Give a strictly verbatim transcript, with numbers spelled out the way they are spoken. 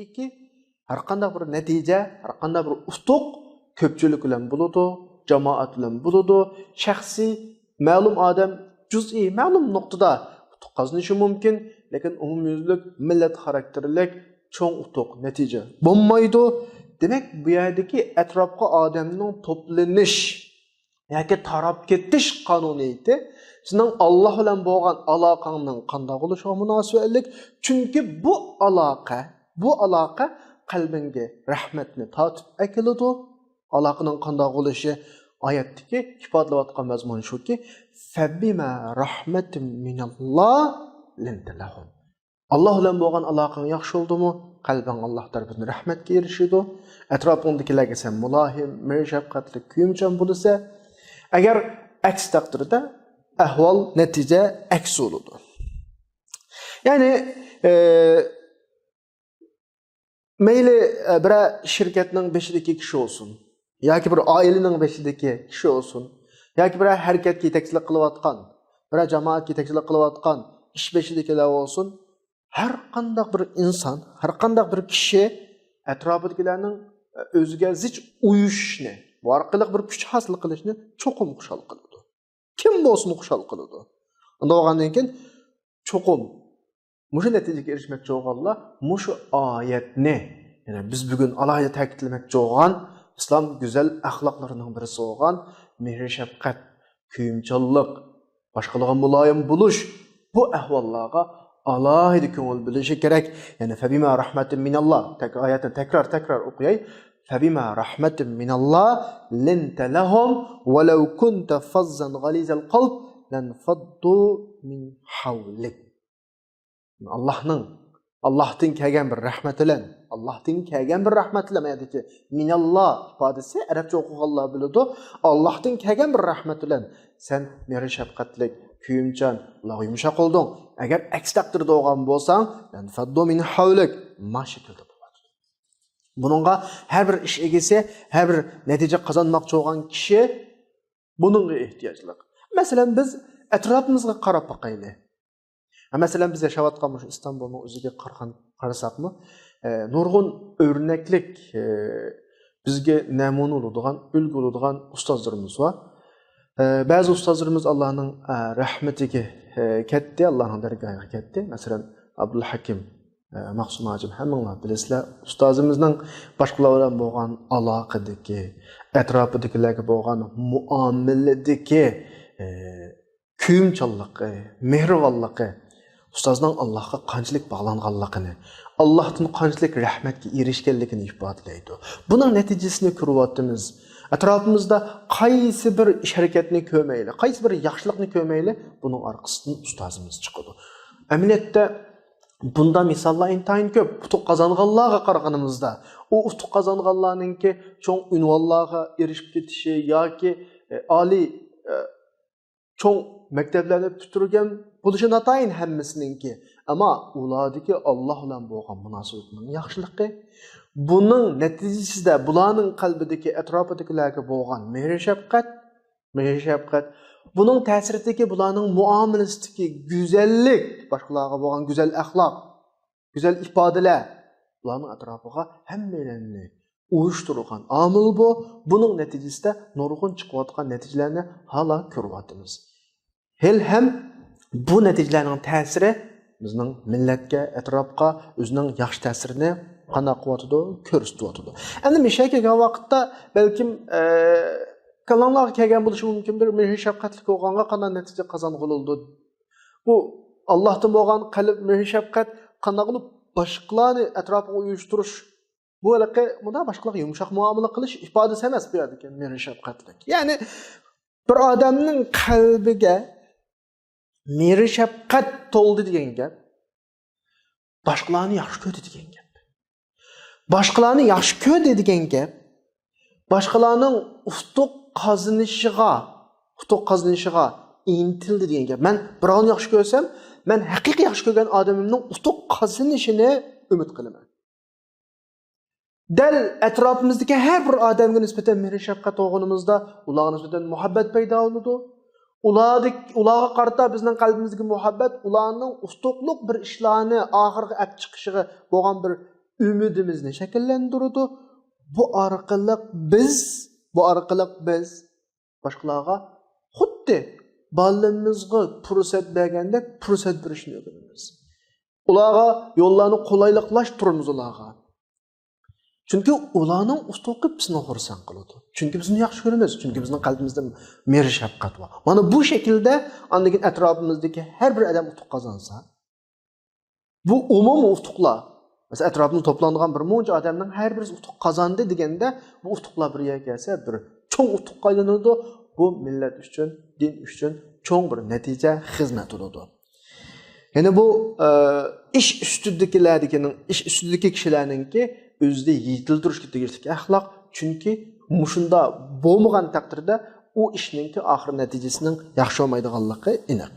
چۈنكى ھەرقانداق بىر نەتىجە، ھەرقانداق بىر ئۇتۇق كۆپچىلىك بىلەن بولىدۇ، جامائەت بىلەن بولىدۇ، شەخسىي، مەلۇم ئادەم، جۈزئىي، مەلۇم نۇقتىدا ئۇتۇق قازىنىشى مۇمكىن، لېكىن ئومۇميۈزلۈك مىللەت خاراكتېرلىك چوڭ ئۇتۇق، نەتىجە بولمايدۇ. دېمەك، بۇ يەردىكى ئەتراپقا ئادەمنىڭ توپلىنىش ياكى تاراپ كېتىش قانۇنىيىتى سېنىڭ ئاللا بىلەن بولغان ئالاقەڭنىڭ قانداق بولۇشىغا مۇناسىۋەتلىك. چۈنكى بۇ ئالاقە، بۇ ئالاقە قەلبىڭگە رەھمەتنى تارتىپ ئەكېلىدۇ. ئالاقىنىڭ قانداق بولۇشى ئايەتتىكى ئىپادىلەۋاتقان مەزمۇن شۇكى، فەبىمە رەھمەتىم مىنەللا لىنتە لەھۇم. ئاللا بىلەن بولغان ئالاقەڭ ياخشى بولدىمۇ، قەلبىڭ ئاللا تەرىپىدىن رەھمەتكە ئېرىشىدۇ. ئەتراپىڭدىكىلەرگە سەن مۇلايىم، مېھىر شەپقەتلىك، كۆيۈمچان بولىسەن. ئەگەر ئەكس تەقدىردە ئەھۋال، نەتىجە ئەكس بولىدۇ. يەنى، ئە، مەيلى، ئە، بىرەر شىركەتنىڭ بېشىدىكى كىشى بولسۇن، ياكى بىر ئائىلىنىڭ بېشىدىكى كىشى بولسۇن، ياكى بىرەر ھەرىكەتكە يېتەكچىلىك قىلىۋاتقان، بىرەر جامائەتكە يېتەكچىلىك قىلىۋاتقان ئىش بېشىدىكىلەر بولسۇن، ھەر قانداق بىر ئىنسان، ھەر قانداق بىر كىشى ئەتراپىدىكىلەرنىڭ، ئە، ئۆزىگە زىچ ئۇيۇشۇشىنى، بۇ ئارقىلىق بىر كۈچ ھاسىل قىلىشنى چوقۇم خۇشال قىلىدۇ. كىم بولسىمۇ خۇشال قىلىدۇ. ئۇنداق بولغاندىن كېيىن چوقۇم مۇشۇ نەتىجىگە ئېرىشمەكچى بولغانلار مۇشۇ ئايەتنى، يەنى بىز بۈگۈن ئالاھىدە تەكىتلىمەكچى بولغان ئىسلام گۈزەل ئەخلاقلىرىنىڭ بىرسى بولغان مېھىر-شەپقەت، كۆيۈمچانلىق، باشقىلارغا مۇلايىم بولۇش، بۇ ئەھۋاللارغا ئالاھىدە كۆڭۈل بۆلۈشى كېرەك. يەنى فەبىما رەھمەتىن مىنەللا، تەك-، ئايەتنى تەكرار، تەكرار ئوقۇياي. فەبىما رەھمەتىن مىنەللا لىنتە لەھۇم ۋەلەۋ كۇنتە فەززەن غەلىزەل قەلب لەنفەددۇ مىن ھەۋلىك. ئاللاھنىڭ، ئاللاھتىن كەلگەن بىر رەھمەت بىلەن، ئاللاھتىن كەلگەن بىر رەھمەت بىلەن، بۇ يەردىكى مىنەللا ئىپادىسى ئەرەبچە ئوقۇغانلار بىلىدۇ، ئاللاھتىن كەلگەن بىر رەھمەت بىلەن سەن مېھىر شەپقەتلىك، كۆيۈمچان، ئۇلارغا يۇمشاق بولدۇڭ. ئەگەر ئەكس تەقدىردە بولغان بولساڭ، لەنفەددۇ مىن ھەۋلىك، ما شەكىلدە بولىدۇ. بۇنىڭغا ھەر بىر ئىش ئىگىسى، ھەر بىر نەتىجە قازانماقچى بولغان كىشى بۇنىڭغا ئېھتىياجلىق. مەسىلەن، بىز ئەتراپىمىزغا قاراپ باقايلى. ھە، مەسىلەن، بىز ياشاۋاتقان مۇشۇ ئىستانبۇلنىڭ ئۆزىگە قارىغان، قارىساقمۇ، ئە، نۇرغۇن ئۆرنەكلىك، ئە، بىزگە نەمۇنە بولىدىغان، ئۈلگە بولىدىغان ئۇستازلىرىمىز بار. ئە، بەزى ئۇستازلىرىمىز ئاللانىڭ، ئە، رەھمىتىگە، ئە، كەتتى، ئاللانىڭ دەرگاھىغا كەتتى. مەسىلەن، ئابدۇلھەكىم، ئە، ماخسۇم ھاجىم، ھەممىڭلار بىلىسىلەر. ئۇستازىمىزنىڭ باشقىلار بىلەن بولغان ئالاقىدىكى، ئەتراپىدىكىلەرگە بولغان مۇئامىلىدىكى، ئە، كۆيۈمچانلىقى، مېھرىبانلىقى، ئۇستازنىڭ ئاللاھقا قانچىلىك باغلانغانلىقىنى، ئاللاھتىن قانچىلىك رەھمەتكە ئېرىشكەنلىكىنى ئىپادىلەيدۇ. بۇنىڭ نەتىجىسىنى كۆرۈۋاتىمىز. ئەتراپىمىزدا قايسى بىر ئىش ھەرىكەتنى كۆرمەيلى، قايسى بىر ياخشىلىقنى كۆرمەيلى، بۇنىڭ ئارقىسىدىن ئۇستازىمىز چىقىدۇ. ئەمەلىيەتتە بۇنداق مىساللار ئىنتايىن كۆپ. ئۇتۇق قازانغانلارغا قارىغىنىمىزدا، ئۇ ئۇتۇق قازانغانلارنىڭكى چوڭ ئۇنۋانلارغا ئېرىشىپ كېتىشى ياكى، ئە، ئالىي، ئە، چوڭ مەكتەپلەرنى پۈتتۈرگەن بولۇشى ناتايىن ھەممىسىنىڭكى. ئەمما ئۇلاردىكى ئاللا بىلەن بولغان مۇناسىۋىتىنىڭ ياخشىلىقى، بۇنىڭ نەتىجىسىدە بۇلارنىڭ قەلبىدىكى، ئەتراپىدىكىلەرگە بولغان مېھرى شەپقەت، مېھرى شەپقەت، بۇنىڭ تەسىرىدىكى بۇلارنىڭ مۇئامىلىسىدىكى گۈزەللىك، باشقىلارغا بولغان گۈزەل ئەخلاق، گۈزەل ئىپادىلەر، بۇلارنىڭ ئەتراپىغا ھەممەيلەننى ئۇيۇشتۇرغان ئامىل بۇ. بۇنىڭ نەتىجىسىدە نۇرغۇن چىقىۋاتقان نەتىجىلەرنى ھالا كۆرۈۋاتىمىز. ھېلىھەم بۇ نەتىجىلەرنىڭ تەسىرى بىزنىڭ مىللەتكە، ئەتراپقا ئۆزىنىڭ ياخشى تەسىرىنى قانداق قىلىۋاتىدۇ، كۆرسىتىۋاتىدۇ. ئەمدى مىشەگە كەلگەن ۋاقىتتا بەلكىم، ئە، كاللاڭلارغا كەلگەن بولۇشى مۇمكىن، بىر مېھرى شەپقەتلىك بولغانغا قانداق نەتىجە قازانغىلى بولىدۇ؟ بۇ ئاللاھتىن بولغان قەلب، مېھرى شەپقەت قانداق قىلىپ باشقىلارنى ئەتراپىغا ئۇيۇشتۇرۇش؟ بۇ ھېلىقى مۇنداق باشقىلارغا يۇمشاق مۇئامىلە قىلىش ئىپادىسى ئەمەس بۇ يەردىكى مېھرى شەپقەتلىك. يەنى بىر ئادەمنىڭ قەلبىگە مېھرى شەپقەت تولدى دېگەن گەپ، باشقىلارنى ياخشى كۆردى دېگەن گەپ. باشقىلارنى ياخشى كۆردى دېگەن گەپ، باشقىلارنىڭ ئۇتۇق قازىنىشىغا، ئۇتۇق قازىنىشىغا ئىنتىلدى دېگەن گەپ. مەن بىراۋنى ياخشى كۆرسەم، مەن ھەقىقىي ياخشى كۆرگەن ئادىمىمنىڭ ئۇتۇق قازىنىشىنى ئۈمىد قىلىمەن. دەل ئەتراپىمىزدىكى ھەر بىر ئادەمگە نىسبەتەن مېھرى شەپقەت قىلغىنىمىزدا، ئۇلارغا نىسبەتەن مۇھەببەت پەيدا بولىدۇ. ئۇلاردىكى، ئۇلارغا قارىتا بىزنىڭ قەلبىمىزدىكى مۇھەببەت ئۇلارنىڭ ئۇتۇقلۇق بىر ئىشلارنى ئاخىرغا ئەپ چىقىشىغا بولغان بىر ئۈمىدىمىزنى شەكىللەندۈرىدۇ. بۇ ئارقىلىق بىز، بۇ ئارقىلىق بىز باشقىلارغا خۇددى بالىمىزغا پۇرسەت بەرگەندەك پۇرسەت بېرىشنى ئۆگىنىمىز. ئۇلارغا يوللارنى قولايلىقلاشتۇرىمىز ئۇلارغا. چۈنكى ئۇلارنىڭ ئۇتۇقى بىزنى خۇرسەن قىلىدۇ. چۈنكى بىزنى ياخشى كۆرىمىز، چۈنكى بىزنىڭ قەلبىمىزدە مېھرى شەپقەت بار. مانا بۇ شەكىلدە ئاندىن كېيىن ئەتراپىمىزدىكى ھەر بىر ئادەم ئۇتۇق قازانسا، بۇ ئومۇمىي ئۇتۇقلار. مەسىلەن، ئەتراپىمىزدا توپلانغان بىر مۇنچە ئادەمنىڭ ھەر بىرىسى ئۇتۇق قازاندى دېگەندە، بۇ ئۇتۇقلار بىر يەرگە كەلسە، بىر چوڭ ئۇتۇققا ئايلىنىدۇ. بۇ مىللەت ئۈچۈن، دىن ئۈچۈن چوڭ بىر نەتىجە، خىزمەت بولىدۇ. يەنى بۇ، ئە، ئىش ئۈستىدىكىلەردىكىنىڭ، ئىش ئۈستىدىكى كىشىلەرنىڭكى ئۆزىدە يېتىلدۈرۈشكە تېگىشلىك ئەخلاق. چۈنكى مۇشۇنداق بولمىغان تەقدىردە ئۇ ئىشنىڭكى ئاخىر نەتىجىسىنىڭ ياخشى بولمايدىغانلىقى ئېنىق.